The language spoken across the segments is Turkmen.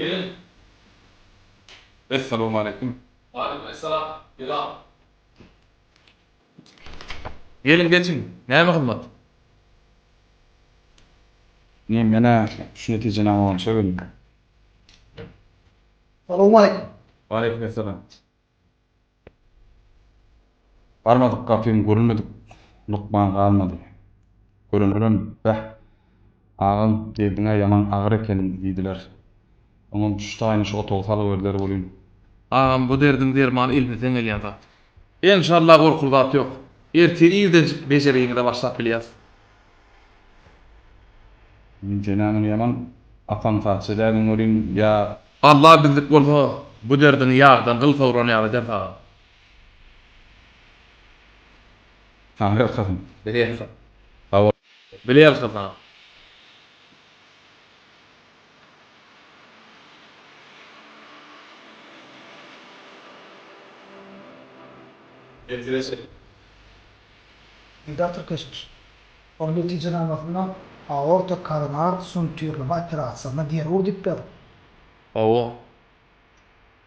Geliň. Essalawmaleýkim. Waleýkim essalam. Gel agam. Geliň geçiň. Näme hyzmat? Inim men-ä şu netijenama boýunça geldim. Salowmaleýkim. Waleýkim essalam. Barmadyk gapym görülmedik lukman galmady. Görenlerem, Beh, agam, derdiň-ä ýaman agyr eken diýdiler. Oňam şu taýyny şu otagy salgy berdiler welin. Agam, bu derdiň dermany elimizden gelýän zat. Enşalla gorkuly zat ýok. Ertir irdenjik bejergiňize başlap bilýäs. Sen-ä muny ýaman apaňsatja edäýdiň welin, ýa. Alla bizlik bolsa, bu derdiňi ýagdan gyl sogran ýaly ederis agam. Saňa ýalkasyn. Bile ýalkasyn. Sag bol. Bile ýalkasyn agam. Ertire çenli. Didar Tirkeşiç. Ol netijenamasynda aorta koronar şuntirleme operasiýasyna zerur diýip ýazypdyr. Hawa.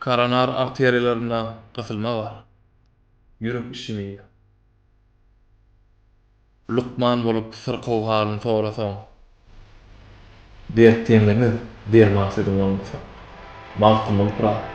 Koronar arteriýalarynda gysylma bar. Ýürek işemiýa. Lukman bolup syrkaw halyny sorasaň. Dert ýeňlemez derman sözüň bolmasa. Magtymguly Pyragy.